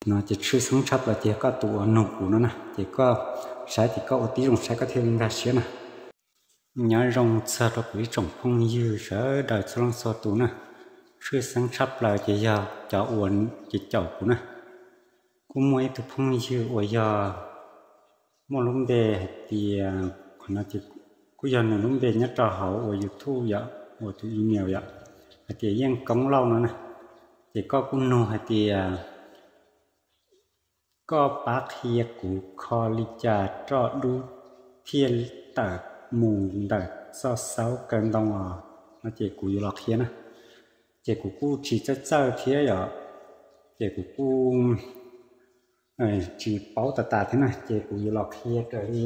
No ces tshwj xeeb tshaj plaws ces yog koj tus uas nug kuv no na, ces koj saib ces koj ua tib zoo saib koj thiaj li nkag siab na. Nyob zoo txog rau kuv ib tsoom phooj ywg sawv daws txhua leej txhua tus na. Tshwj xeeb tshaj plaws ces yog cov uas ces caum kuv na. Kuj muaj ib tug phooj ywg uas yog muaj lub npe hais tias, qhov no ces kuj yog nws lub npe nyob rau hauv uas YouTube yom, uas tus email yom, hais tias Yeej Koob Lauj no na. Ces koj kuj nug hais tias koj pab qhia kuv kho li cas roj dub thiaj tawm mus ntawm txoj xaub kaw ntoo os no ces kuv yuav los qhia na. Ces kuv kuj tsis txawj txawj thiab yom, ces kuv kuj tsis paub tas tas thiab na, ces kuv yuav los qhia raws li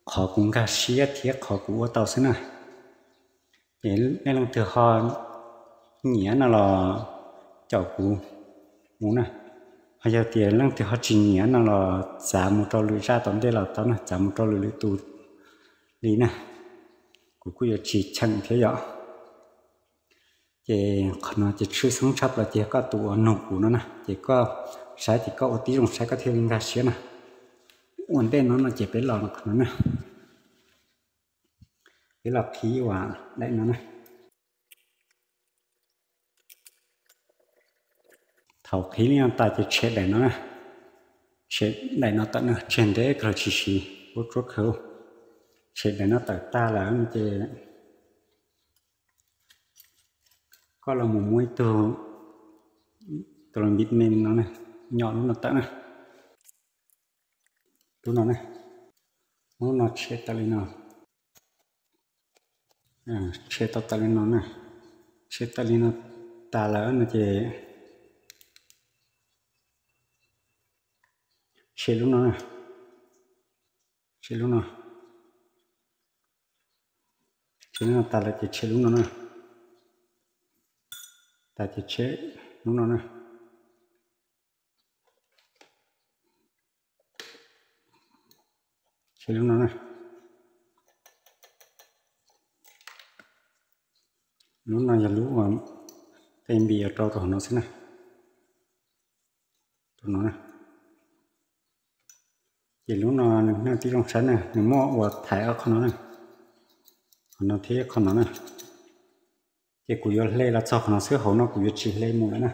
qhov kuv nkag siab thiab qhov kuv ua tau xwb na. Ces nej leej twg ho nyiam no los caum kuv mus na. Ho yog tias leej twg ho tsis nyiam no los txav mus rau lwm zaj tom ntej los tau na, txav mus rau lwm lwm tus li na. Kuv kuj yuav tsis cheem thiab yom. Ces qhov no ces tshwj xeeb tshaj plaws ces yog koj tus uas nug kuv no na, ces koj saib ces koj ua tib zoo saib koj thiaj li nkag siab na. Ua ntej no no ces peb los qhov no na, peb los qhib uas daim no na. Thaum qhib li no tas ces tshem daim no na, tshem daim no tawm na, tshem ntev kawg los tsis siv, ua tsuab kawg. Tshem daim no tawm tag lawm ces koj los mus muab ib tug, tus los npib me no na, nyom lub no tawm na. Lub no na, lub no tshem tawm li no, tshem tau tawm li no na, tshem tawm li no tas lawm no ces tshem lub no na, tshem lub no, tshem lub no tas lawm ces tshem lub no na, tas ces tshem lub no na. Tshem lub no na. Lub no yog lub uas tej npis yuav rau rau hauv no xwb na. Rau no na. Ces lub no nws tib zoo saib na, nws muaj uas thaiv ob qho no na, qhov no thiab qhov no na. Ces kuv yuav hle los txog qhov no xwb, hauv no kuv yuav tsis hle mus lawm na.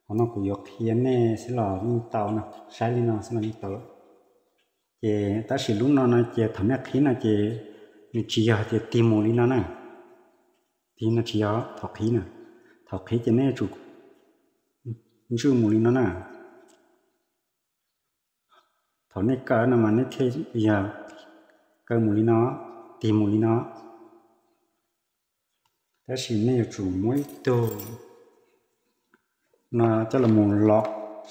Hauv no kuv yuav qhia nej xwb los yeej tau no, saib li no xwb los yeej tau lawm. Ces tab sis lub no no ces thaum nej qhib no ces nws tsis yog hais tias tig mus li no na. Tig no tsis yog thaum qhib na. Thaum qhib ces nej yuav tsum ntswj mus li no na. Thaum nej kaw no mas nej thiaj yog kaw mus li no, tig mus li no. Tab sis nej yuav tsum muab ib tug no coj los mus los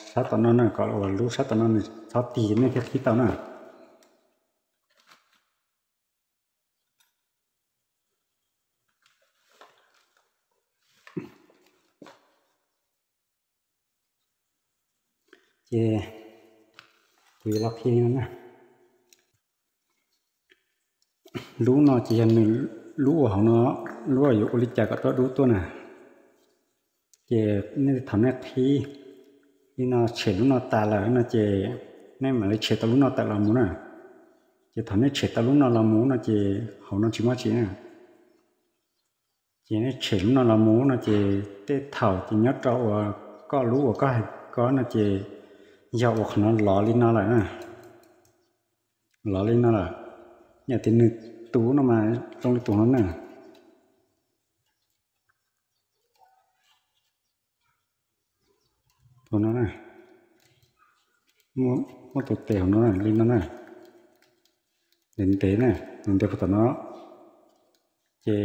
sab tom no na, kom uas lub sab tom no nws txhob tig nej thiaj qhib tau na. Ces kuv yuav los qhia no na. Lub no ces yog nws lub uas hauv no, lub uas yuav ua li cas kom roj dub tuaj na. Ces nej thaum nej qhib li no tshem lub no tas lawm no ces nej mam li tshem tau lub no tawm los mus na. Ces thaum nej tshem tau lub no los mus no ces hauv no tsis muaj tsi na. Ces nej tshem lub no los mus no ces tej thaum ces nyob rau uas koj lub uas koj hais ko no ces yog uas qhov no lov li no lawm na. Lov li no lawm, yog tias nws tus no mas zoo li tus no na. Tus no na, muaj tus tes hauv no li no na, ntev ntev na, ntev ntev puag tom no. Ces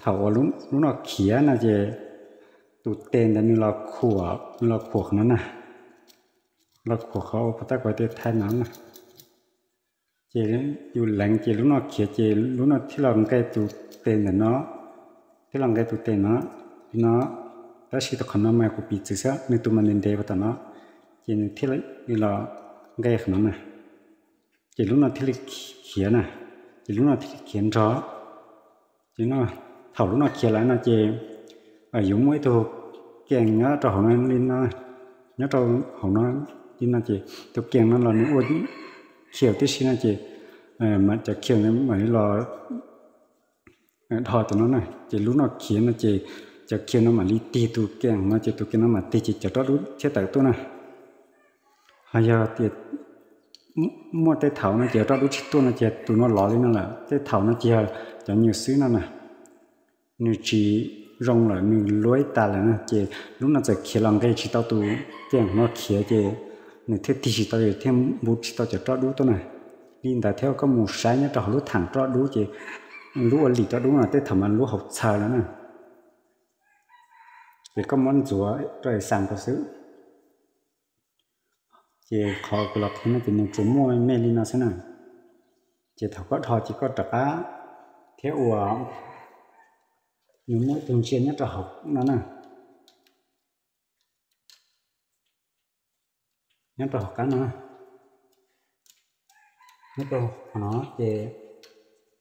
thaum uas lub no khiav no ces tus tes ntawd nws los khuam, nws los khuam qhov no na, los khuam qhov uas puas tab kuv tias thaij no na. Ces yus leev ces lub no khiav ces lub no thiaj los nqe tus tes ntawm no, thiaj los nqe tus tes no, li no. Tab sis tus qhov no mas kuv piv txwv xwb, nws tus mas ntev ntev puag tom no, ces nws thiaj li los nqe qhov no na. Ces lub no thiaj li khiav na, ces lub no thiaj li khiav nrog. Ces thaum lub no khiav lawm no ces yuav muaj ib tug kees nyob rau hauv no li no, nyob rau hauv no li no ces tus kees no los nws ua khiav tib si no ces cov khiav mam li los dhos cov no na. Ces lub no khiav no ces cov khiav no mam li tig tus kees no ces tus kees no mam tig ces cov roj dub thiaj tawm tuaj na. Ho yog tias muaj tej thaum no ces roj dub tsis tuaj no ces tus no lov li no lawm. Tej thaum no ces yog cov nyuag xwb no na, nws tsis zoo lawm, nws luab tas lawm na ces lub no txawm khiav los nqe tsis tau tus kees no khiav ces nws thiaj tig tsis tau thiaj npu tsis tau cov roj dub tuaj na. Li ntawd thiab koj mus saib nyob rau hauv lub theem roj dub ces lub ua lim roj dub no tej thaum mas lub hauv txhaws lawm na. Ces koj muab ntxuav rau es xas rau xwb. Ces qhov kuv los qhia no ces nws tsuas muaj me li no xwb na. Ces thaum koj dhos ces koj rov qab thiab ua, nws muaj ib tug ntsia nyob rau hauv no na, nyob rau hauv qab no, nyob rau hauv no ces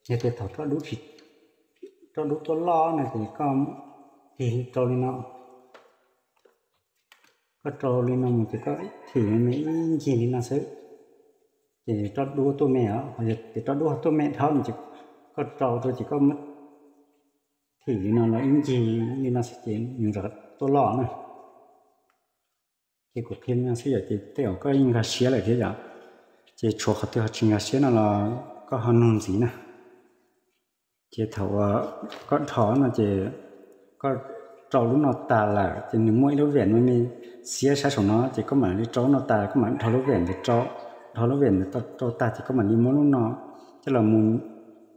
yog tias thaum roj dub tuaj loj no ces koj tig rau li no, koj rau li no mus ces koj thim me ib ncig li no xwb. Ces roj dub tuaj me os, yog tias roj dub ho tuaj me dhau no ces koj rau rau ces koj muab thim li no los ib ncig li no xwb ces nws rov tuaj loj na. Ces kuv qhia li no xwb yom, ces tej zaum koj yeej nkag siab lawm thiab yom. Ces tshuav qhov twg ho tsis nkag siab no los koj ho nug ntxiv na. Ces thaum uas koj dhos no ces koj rau lub no tas lawm ces nws muaj ib lub vem me me xiab sab saum no ces koj mam li rau lub no tas koj mam dhos lub vem ntawd rau, dhos lub vem ntawd rau tag ces koj mam li muab lub no coj los mus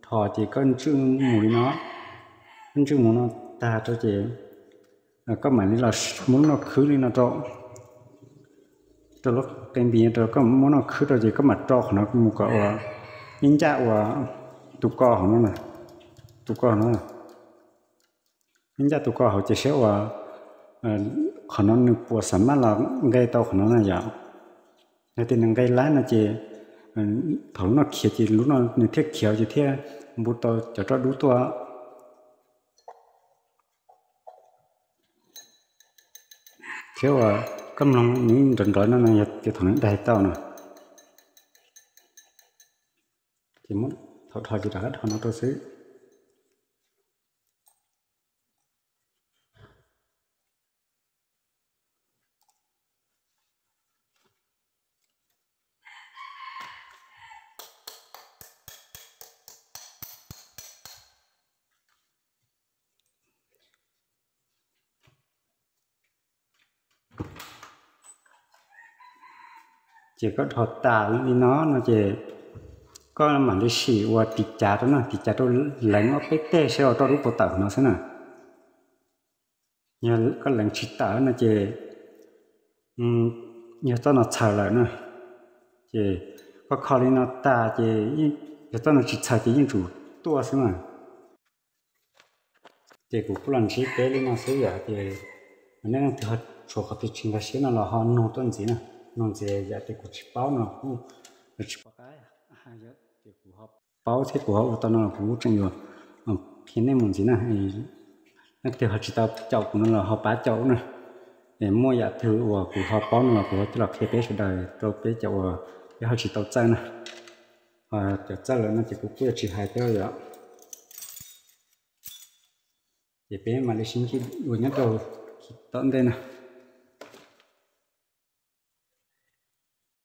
dhos ces koj ntswj mus li no, koj ntswj mus no tag rau ces koj mam li los muab lub no khwb li no rau, rau lub qe npis rau koj muab no khwb rau ces koj mam rau qhov no mus kom ua ib ncaj ua tus ko hauv no, tus ko no, ib ncaj tus ko hauv ces saib ua qhov no nws puas xam maj los nqe tau qhov no na yom. Yog tias nws nqe laib no ces thaum lub no khiav ces lub no nws thiaj khiav ces thiaj npu tau cov roj dub tuaj. Thiab uas koj mloog nws nrov nrov no no yog tias thaum nws daig tau no. Ces muab thaum dhos ces rov qab dhos no rau xwb. Ces koj dhos tas li no no ces koj mam li sim ua tiv cav rau no, tiv cav rau leev ob peb teg saib ua roj dub puas tawm no xwb na. Yog koj leev tsis tawm no ces yog txoj no txhaws lawm na. Ces koj kho li no tas ces yog txoj no tsis txhaws ces yeej tsum tuaj xwb na. Ces kuv kuj los ntsib peb li no xwb yom, ces nej leej twg ho tshuav qhov twg tsis nkag siab no los ho nug tuaj ntxiv na, nug ntxiv yom, ces kuv tsis paub no kuj tsis pom qab, ces kuv ho paub thiab kuv ho ua tau no los kuv kuj tseem yuav qhia nej mus ntxiv na. Leej twg ho tsis tau caum kuv no los ho pab caum na. Es muaj yam twg uas kuv ho paub no los kuv ho coj los qhia peb sawv daws rau peb cov uas peb ho tsis tau txawj na. Ho cov txawj lawm no ces kuv kuj yuav tsis hais thiab yom. Ces peb mam li sib ntsib dua nyob rau tom ntej na.